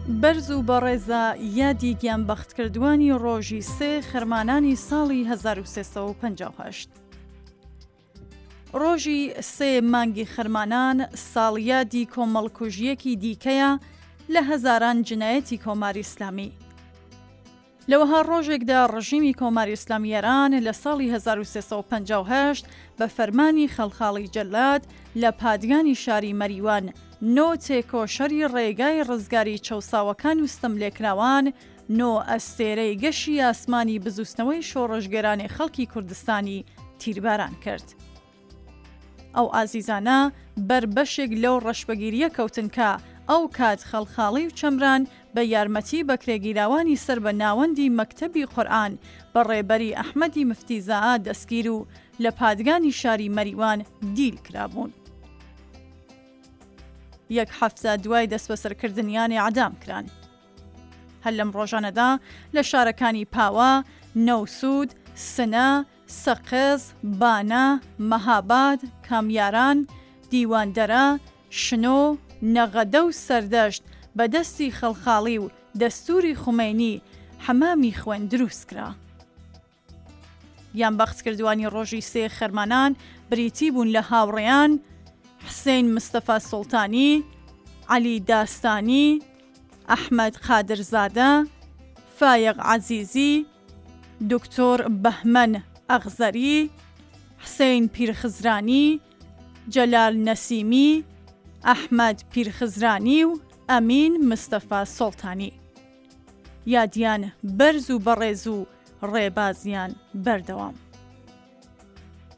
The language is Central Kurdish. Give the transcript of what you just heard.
بەرز و بەڕێزە یادی گیانبەختکردووانی ڕۆژی سێ خەرمانانی ساڵی 1358. ڕۆژی سێ مانگی خەرمانان ساڵیادی کۆمەڵکوژییەکی دیکەیە لە هەزاران جنایەتی کۆماری ئیسلامی. لە وەها ڕۆژێکدا ڕژیمی کۆماری ئیسلامی ئێران لە ساڵی 1358 بە فەرمانی خەڵخاڵی جەلاد لە پادگانی شاری مەریوان نۆ تێکۆشەری ڕێگای ڕزگاری چەوساوەکان و ستەملێکراوان نۆ ئەستێرەی گەشی ئاسمانی بزووتنەوەی شۆڕشگێرانی خەڵکی کوردستانی تیرباران کرد. ئەو ئازیزانە بەر بەشێک لەو ڕەشبەگیرییە کەوتن کە ئەو کات خەڵخاڵی و چەمران بە یارمەتی بەکرێگیراوانی سەر بە ناوەندی مەکتەبی قورئان بە ڕێبەری ئەحمەدی مفتیزاە دەستگیر و لە پادگانی شاری مەریوان دیل کرابوون. یەک هەفتە دوای دەستبەسەرکردنیان ئێعدام کران. هەر لەم ڕۆژانەدا لە شارەکانی پاوە، نەوسوود، سنە، سەقز، بانە، مەهاباد، کامیاران، دیواندەرە، شنۆ، نەغەدە و سەردەشت بە دەستی خەڵخاڵی و دەستووری خومەینی حەمامی خوێن دروست کرا. گیانبەختکردووانی ڕۆژی سێ خەرمانان بریتی بوون لە هاوڕێیان، حسین مستەفا سوڵتانی، عەلی داستانی، ئەحمەد قادرزادە، فایەق عەزیزی، دکتۆر بەهمەن ئەغزەری، حسین پیرخزرانی، جەلال نەسیمی، ئەحمەد پیرخزرانی و ئەمین مستەفا سوڵتانی. یادیان بەرز و بەڕێز و ڕێبازیان بەردەوام.